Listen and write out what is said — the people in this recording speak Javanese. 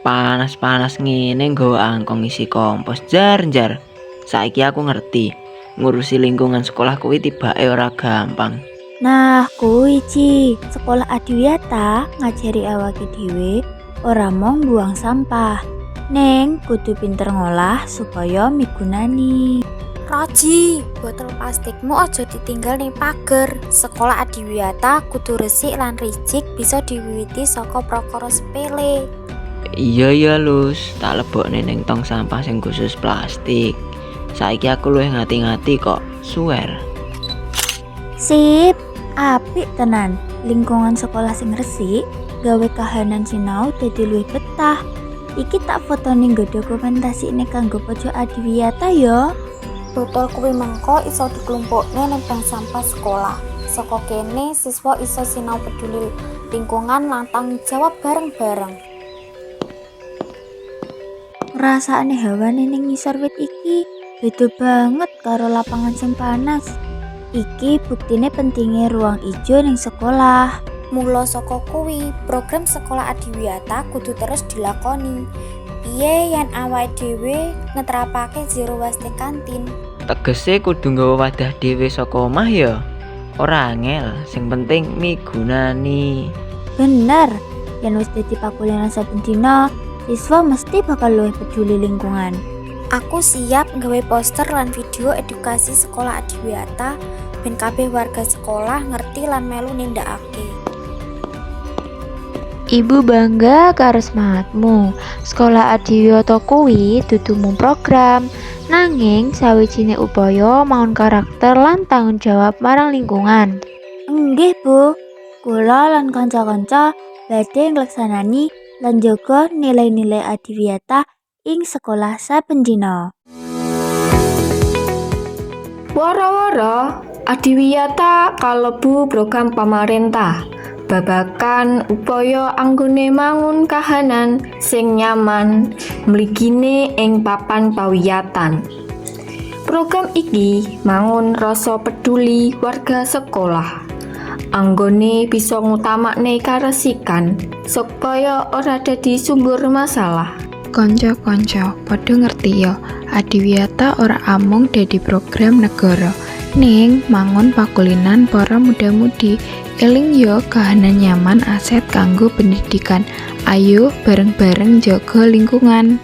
Panas-panas ngene nggawa angkong isi kompos jar-jar. Saiki aku ngerti, ngurusi lingkungan sekolah kuwi tibake ora gampang. Nah, kuwi Ci, Sekolah Adiwiyata ngajari awake dhewe ora mung buang sampah, ning kudu pinter ngolah supaya migunani. Roji, botol plastikmu aja ditinggal ning pager. Sekolah Adiwiyata kudu resik lan rijik bisa diwiwiti saka prakara sepele. Iya ya, Lus, tak lebokne ning tong sampah sing khusus plastik. Saiki aku luwih ngati-ngati kok, suwer. Sip, apik tenan. Lingkungan sekolah sing resik gawe kahanan sinau dadi luwih betah. Iki tak fotone nggo dokumentasine kanggo Pojok Adiwiyata ya. Botol kuwi mengko iso diklumpukne ning bank sampah sekolah. Saka kene siswa iso sinau peduli lingkungan lan tanggung jawab bareng-bareng. Ngrasakne hawane ning ngisor wit iki beda banget karo lapangan sing panas. Iki buktine pentinge ruang ijo ning sekolah. Mula saka kuwi, program Sekolah Adiwiyata kudu terus dilakoni. Piye yen awake dhewe ngetrapake zero waste kantin? Tegese kudu nggawa wadah dhewe saka omah ya. Ora angel, sing penting migunani. Bener, yen wis dadi pakulinan saben dina, siswa mesti bakal luwih peduli lingkungan. Aku siap nggawe poster lan video edukasi Sekolah Adiwiyata ben kabeh warga sekolah ngerti lan melu nindakake. Ibu bangga karo semangatmu. Sekolah Adiwiyata kuwi dudu mung program, nanging sawijine upaya mangun karakter lan tanggung jawab marang lingkungan. Nggih, Bu. Kula lan kanca-kanca badhe nglaksanani lan njaga nilai-nilai adiwiyata ing sekolah saben dina. Wara-wara, Adiwiyata kalebu program pamarentah babagan upaya anggone mangun kahanan sing nyaman mligine ing papan pawiyatan. Program iki mangun rasa peduli warga sekolah anggone bisa ngutamakne karesikan supaya ora dadi sumber masalah. Kanca-kanca, padha ngerti ya, Adiwiyata ora amung dadi program negara, ning mangun pakulinan para muda-mudi. Eling ya, kahanan nyaman aset kanggo pendidikan. Ayo bareng-bareng jaga lingkungan.